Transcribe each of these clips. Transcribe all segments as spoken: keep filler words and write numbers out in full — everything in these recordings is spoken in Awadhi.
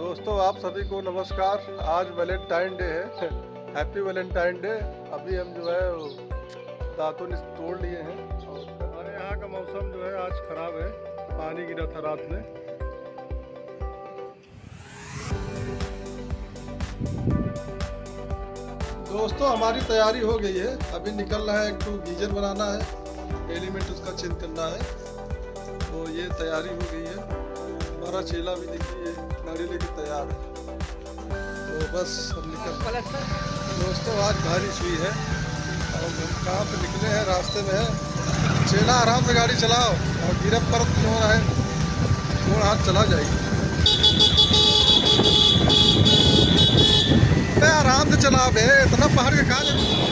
दोस्तों, आप सभी को नमस्कार। आज Valentine Day है। Happy Valentine Day। अभी हम जो है, वो दातुन तोड़ लिए हैं। हमारे यहाँ का मौसम जो है, आज खराब है, पानी गिरा था रात में। दोस्तों, हमारी तैयारी हो गई है। अभी निकलना है, एक ठो geyser बनाना है, element उसका change करना है। तो ये तैयारी हो गई है। हमारा चेला भी, देखिए, गाड़ी लेके तैयार है। तो बस, अब निकल। दोस्तों, आज बारिश हुई है और हम काम पे निकले हैं, रास्ते में है। चेला, आराम से गाड़ी चलाओ और गिरब परत क्यों रहे, गोड़ हाथ चला जाए। बे, आराम से चला बे, इतना पहाड़ के का जरूरत?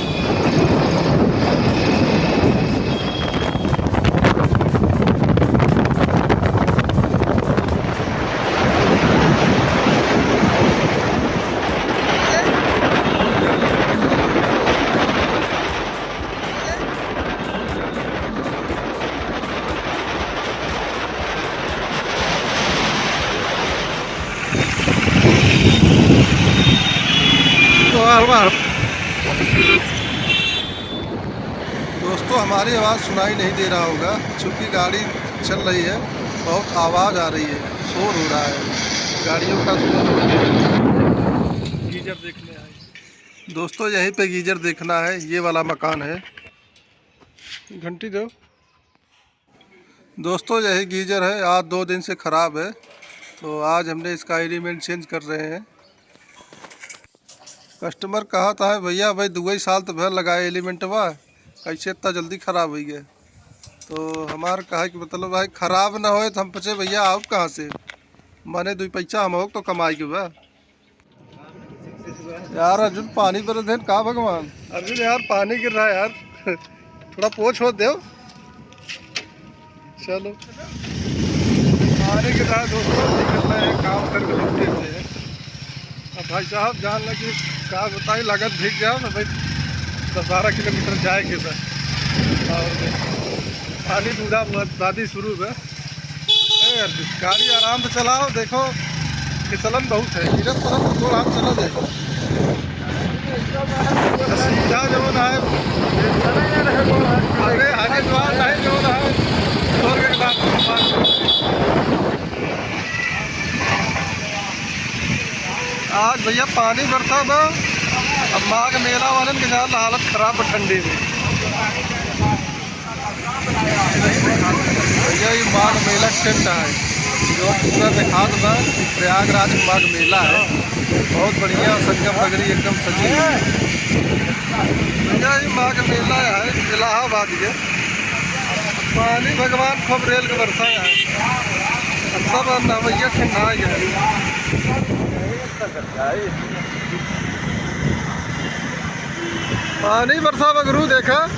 वाह, वाह। दोस्तों, हमारी आवाज़ सुनाई नहीं दे रहा होगा, चूँकि गाड़ी चल रही है, बहुत आवाज़ आ रही है, शोर हो रहा है, गाड़ियों का शोर हो रहा है। Geyser देखने आए। दोस्तों, यहीं पे geyser देखना है, ये वाला मकान है। घंटी दो। दोस्तों, यही geyser है, आज दो दिन से ख़राब है, तो आज हमने इसका element change कर रहे हैं। Customer कहत है, "भैया, भाई, दुई साल तो भर लगाए elementवा, कैसे इतना जल्दी खराब होइ गए?" तो हमार कहे कि मतलब, भाई, खराब ना होए तो हम पूछे, "भैया, आउब कहाँ से? माने दुई पैसा हम होक तो कमाई के बा।" यार अर्जुन, पानी बरस देन का भगवान? अर्जुन यार, पानी गिर रहा है यार, थोड़ा पोछ हो देव। चलो, पानी गिर रहा है दोस्तों, निकलना है, काम करके लौट के आते हैं। अब भाई साहब जान लगे, का बताई, लागत भीग जाओ तो भाई, दस बारह किलोमीटर जाए के बा। और पानी पूरा बरसाती शुरू बा। ए यार, गाड़ी आराम से चलाओ, देखो फिसलन बहुत है, गिरत पड़त तो गोड़ हाथ चला जाए। सीधा जवन है, अरे हरिद्वार नहीं जवन है, स्वर्ग के नाम। आज भैया पानी बरसा बा, अब माघ मेला वालन के जान हालत खराब बा ठंडी में। भैया, ये माघ मेला टेंट है, जो पूरा दिखात बा कि प्रयागराज में माघ मेला है। बहुत बढ़िया, संगम नगरी एकदम सजी हुई है। भैया, ये माघ मेला है इलाहाबाद के। पानी भगवान खूब रेल के बरसा है, सब नहवैया ठंडा गया। पानी बरसा बगरू देखा।